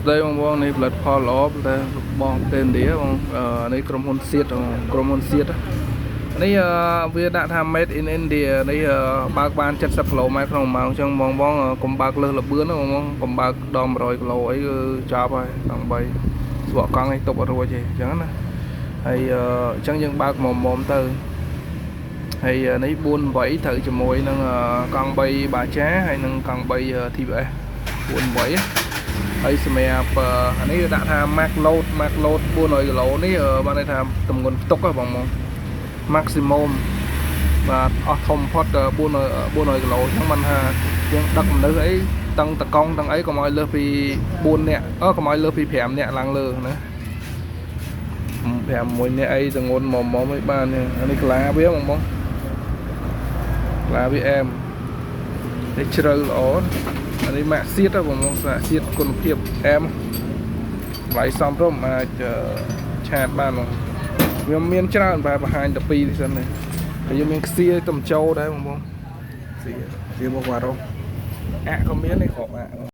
ស្តីបងបងនេះផលិតផលល្អតែរបស់ប្រទេសឥណ្ឌាបងអឺនេះក្រុមហ៊ុនសៀតបងក្រុមហ៊ុនសៀតនេះអឺវាដាក់ថា made in India នេះអឺបើកបាន70គីឡូម៉ែត្រក្នុង1ម៉ោងអញ្ចឹងបងបងកុំបើកលើសល្បឿនណាបងបងកុំបើកដល់100គីឡូអីគឺចប់ហើយដល់3ស្វកកង់នេះទប់អត់រួចទេអញ្ចឹងណាហើយអឺអញ្ចឹងយើងបើកមុំមុំទៅហើយនេះ48ត្រូវជាមួយនឹងកង់3បាចាហើយនិងកង់3 TVS 48ហើយសម្រាប់អានេះវាដាក់ថា max load, max load 400គីឡូនេះបានន័យថាទម្ងន់ផ្ទុកហ៎បងបង maximum បាទអស់ធំផុត400 400គីឡូអញ្ចឹងបានថាយើងដឹកមនុស្សអីតាំងតកង់តាំងអីកុំឲ្យលើសពី4នាក់អឺកុំឲ្យលើសពី5នាក់ឡើងលើណា5 1នាក់អីទងន់មុំមុំអីបានទេអានេះក្លាវាបងបងក្លាវាអែមនេះជ្រៅល្អអានេះម៉ាក់សៀតហ៎បងបងស្អាតសៀតគុណភាពអែមតម្លៃសមរម្យអាច chat បានបងវាមានច្រើនបែបបង្ហាញតែពីរនេះសិនទេហើយយើងមានខ្សៀតំចូលដែរបងបងខ្សៀខ្សៀមកវ៉ារ៉ូអាក់ក៏មាននេះគ្រាប់អាក់។